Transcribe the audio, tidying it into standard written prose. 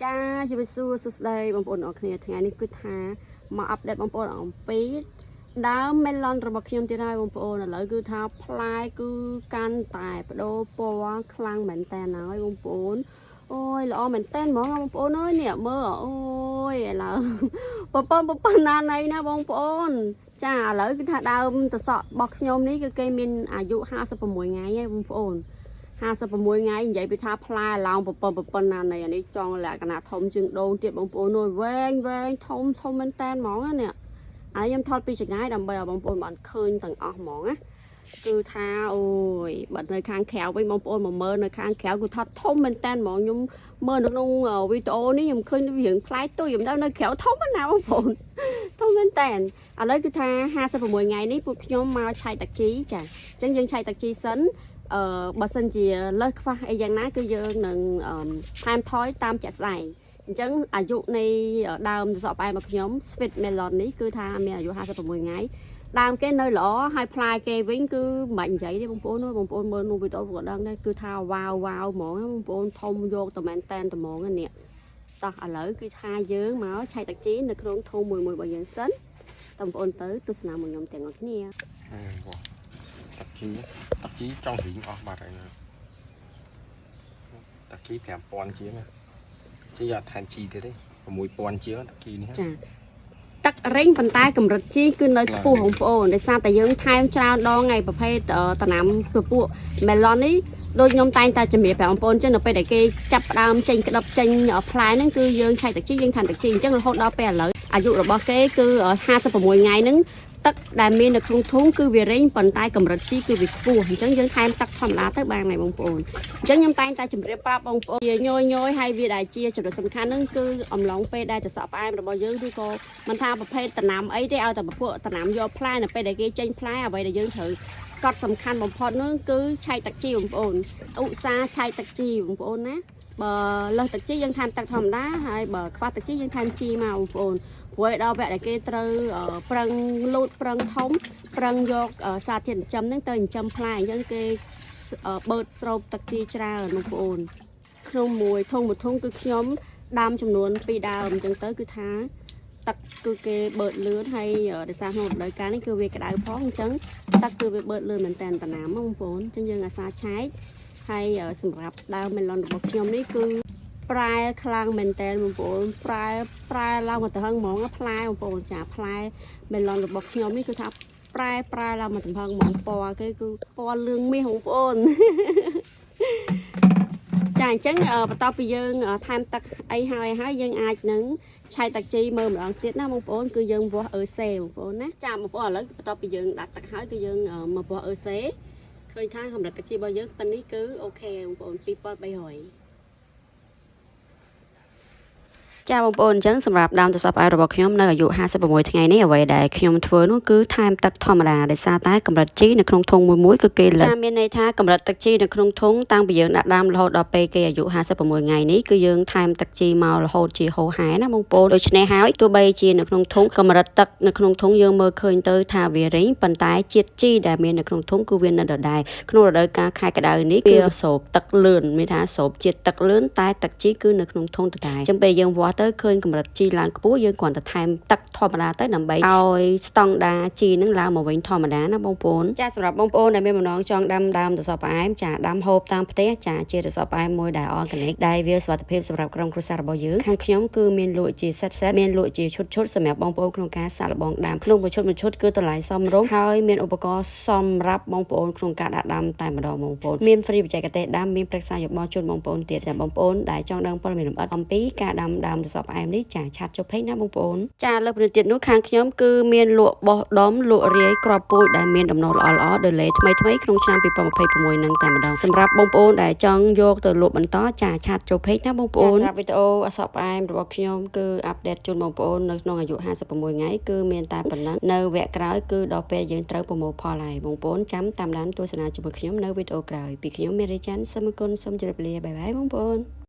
ចាជំរាបសួរសួស្តីបងប្អូនអរគ្នាថ្ងៃនេះគឺថាមក update បងប្អូនអំពីដើមមេឡុនរបស់ខ្ញុំទៀតហើយបងប្អូនឥឡូវគឺថាផ្លែគឺកាន់តែបដូរពណ៌ខ្លាំងមែនតើហើយបងប្អូនអូយល្អមែនតើហ្មងបងប្អូនអើយនេះមើលអូយឥឡូវ ប្រពន្ធប្រពន្ធណាណីណាបងប្អូន ចាឥឡូវគឺថាដើមតសក់របស់ខ្ញុំនេះគឺគេមានអាយុ56ថ្ងៃហើយបងប្អូន56ថ្ងៃនិយាយពីថាផ្លែឡោងប្រពន្ធប្រពន្ធណានៃអានេះចង់លក្ខណៈធំជាងដូងទៀតបងប្អូនអើយវែងវែងធំធំមែនតែនហ្មងណានេះអានេះខ្ញុំថតពីចម្ងាយដើម្បីឲ្យបងប្អូនបានឃើញទាំងអស់ហ្មងណាគឺថាអូយបើនៅខាងក្រៅវិញបងប្អូនមកមើលនៅខាងក្រៅគឺថតធំមែនតែនហ្មងខ្ញុំមើលនៅក្នុងវីដេអូនេះខ្ញុំឃើញរឿងប្លែកទូខ្ញុំដល់នៅក្រៅធំណាស់បងប្អូនធំមែនតែនឥឡូវគឺថា56ថ្ងៃនេះពួកខ្ញុំមកឆែកតាក់ជីចាអញ្ចឹងយើងឆែកតាក់ជីសិន អឺបើសិនជាលើសខ្វះអីយ៉ាងណាគឺយើងនឹងអឺថែមថយតាមជាក់ស្ដែងអញ្ចឹងអាយុនៃដើមសសក់ផ្អែមរបស់ខ្ញុំ Sweet Melon នេះគឺថាមានអាយុ56ថ្ងៃដើមគេនៅល្អហើយផ្លែគេវិញគឺមិនបាច់និយាយទេបងប្អូនអើយបងប្អូនមើលក្នុងវីដេអូក៏ដឹងដែរគឺថាវ៉ាវវ៉ាវហ្មងណាបងប្អូនធំយកតែមែនតែនត្មងនេះតោះឥឡូវគឺថាយើងមកឆែកតាជីនៅក្នុងធុងមួយមួយរបស់យើងសិនតើបងប្អូនទៅទស្សនាមួយខ្ញុំទាំងអស់គ្នា អឺវ៉ាតាក់ជីតាក់ជីចង់រីងអស់បាត់ហើយណាតាក់ជី5000ជាងណាជីអត់ថែមជីទៀតទេ6000ជាងតាក់ជីនេះ ចាទឹករេងប៉ុន្តែកម្រិតជីគឺនៅខ្ពស់បងប្អូនដោយសារតែយើងថែមច្រើនដងថ្ងៃប្រភេទតំណាំពពួក melon នេះដូចខ្ញុំតែងតែជំរាបប្រាប់បងប្អូនចឹងនៅពេលដែលគេចាប់ផ្ដើមចេញក្តឹបចេញផ្លែហ្នឹងគឺយើងឆែកទឹកជីយើងថែមទឹកជីអញ្ចឹងរហូតដល់ពេលឥឡូវអាយុរបស់គេគឺ56ថ្ងៃហ្នឹងទឹកដែលមាននៅក្នុងធុងគឺវារេងប៉ុន្តែកម្រិតជីគឺវាខ្ពស់អញ្ចឹងយើងថែមទឹកធម្មតាទៅបានហើយបងប្អូនអញ្ចឹងខ្ញុំតែងតែជម្រាបប្រាប់បងប្អូនជាញយញយហើយវាដែលជាចំណុចសំខាន់ហ្នឹងគឺអំឡុងពេលដែលតសក់ផ្អែមរបស់យើងឬក៏មិនថាប្រភេទតំណាំអីទេឲ្យតែពពួកតំណាំយកផ្លែនៅពេលដែលគេចេញផ្លែអ្វីដែលយើងត្រូវកត់សំខាន់បំផុតហ្នឹងគឺឆែកទឹកជីបងប្អូនឧស្សាហ៍ឆែកទឹកជីបងប្អូនណាបើលើសទឹកជីយើងថែមទឹកធម្មតាហើយបើខ្វះទឹកជីយើងថែមជីមកបងប្អូនព្រោះឲ្យដល់វគ្គដែលគេត្រូវប្រឹងលូតប្រឹងធំប្រឹងយកសារធាតុចិញ្ចឹមហ្នឹងទៅចិញ្ចឹមផ្លែអញ្ចឹងគេបឺតស្រូបទឹកជីច្រើនបងប្អូនក្នុងមួយធុងមួយធុងគឺខ្ញុំដាំចំនួន2ដើមអញ្ចឹងទៅគឺថាទឹកគឺគេបឺតលឿនហើយដោយសារក្នុងរដូវកាលនេះគឺវាក្តៅផងអញ្ចឹងទឹកគឺវាបឺតលឿនមែនតើតាណាមបងប្អូនអញ្ចឹងយើងអាសាឆែកហើយសម្រាប់ដើមមេឡុនរបស់ខ្ញុំនេះគឺប្រែខ្លាំងមែនតើបងប្អូនប្រែប្រែឡើងមកទៅហឹងហ្មងផ្លែបងប្អូនចាផ្លែមេឡុនរបស់ខ្ញុំនេះគឺថាប្រែប្រែឡើងមកទំហឹងហ្មងពណ៌គេគឺពណ៌លឿងមាសបងប្អូន ចាអញ្ចឹងបន្ទាប់ពីយើងថែមទឹកអីហើយហើយយើងអាចនឹងឆែកទឹកជីមើលម្ដងទៀតណាបងប្អូនគឺយើងវាស់អឺសេបងប្អូនណាចាបងប្អូនឥឡូវបន្ទាប់ពីយើងដាក់ទឹកហើយគឺយើងមកវាស់អឺសេឃើញថាកម្រិតទឹកជីរបស់យើងប៉ុណ្នេះគឺ OK បងប្អូន2300 ចាបងប្អូនអញ្ចឹងសម្រាប់ដើមត្រសក់ផ្អែមរបស់ខ្ញុំនៅអាយុ56ថ្ងៃនេះអ្វីដែលខ្ញុំធ្វើនោះគឺថែមទឹកធម្មតាដោយសារតែកម្រិតជីនៅក្នុងធុងមួយមួយគឺគេលើចាមានន័យថាកម្រិតទឹកជីនៅក្នុងធុងតាំងពីយើងដាក់ដើមរហូតដល់ពេលគេអាយុ56ថ្ងៃនេះគឺយើងថែមទឹកជីមករហូតជាហូរហែណាបងប្អូនដូច្នេះហើយទោះបីជានៅក្នុងធុងកម្រិតទឹកនៅក្នុងធុងយើងមើលឃើញទៅថាវារីងប៉ុន្តែជាតិជីដែលមាននៅក្នុងធុងគឺវានៅដដែលក្នុងរដូវកាលខែក្តៅនេះវាស្រូបទឹកលឿនមានថាស្រូបជាតិទឹកលឿនតែទឹកជីគឺនៅក្នុងធុងដដែលអញ្ចឹងពេលយើងវាស់ទៅឃើញកម្រិតជីឡើងខ្ពស់យើងគ្រាន់តែថែមទឹកធម្មតាទៅដើម្បីឲ្យស្តង់ដាជីនឹងឡើងមកវិញធម្មតាណាបងប្អូនចាសម្រាប់បងប្អូនដែលមានបំណងចង់ដាំដើមត្រសក់ផ្អែមចាដាំហូបតាមផ្ទះចាជាត្រសក់ផ្អែមមួយដែល organic ដែលវាសុវត្ថិភាពសម្រាប់ក្រុមគ្រួសាររបស់យើងខាងខ្ញុំគឺមានលក់ជា set set មានលក់ជាឈុតឈុតសម្រាប់បងប្អូនក្នុងការសាកល្បងដាំក្នុងមួយឈុតមួយឈុតគឺតម្លៃសមរម្យហើយមានឧបករណ៍សម្រាប់បងប្អូនក្នុងការដាក់ដាំតែម្ដងបងប្អូនមាន free បច្ចេកទេសដាំមានប្រឹក្សាយោបល់ជូនបងប្អូនទៀតសម្រាប់បងប្អូនដែលចង់ដឹងព័ត៌មានលម្អិតអំពីការដាំដើមត្រសក់ផ្អែមនេះចា chat ចុះ page ណាបងប្អូនចាលើសពីនេះទៀតនោះខាងខ្ញុំគឺមានលក់បោះដុំលក់រាយក្របពូជដែលមានដំណុះល្អល្អៗដែលលេថ្មីថ្មីៗក្នុងឆ្នាំ2026នឹងតែម្ដងសម្រាប់បងប្អូនដែលចង់យកទៅលក់បន្តចា chat ចុះ page ណាបងប្អូនសម្រាប់វីដេអូអសក់ផ្អែមរបស់ខ្ញុំគឺ update ជូនបងប្អូននៅក្នុងអាយុ56ថ្ងៃគឺមានតែប៉ុណ្ណឹងនៅវគ្គក្រោយគឺដល់ពេលយើងត្រូវប្រមូលផលហើយបងប្អូនចាំតាមដានទស្សនាជាមួយខ្ញុំនៅវីដេអូក្រោយពីខ្ញុំមេរីច័ន្ទសូមអរគុណសូមជម្រាបលា bye bye បងប្អូន។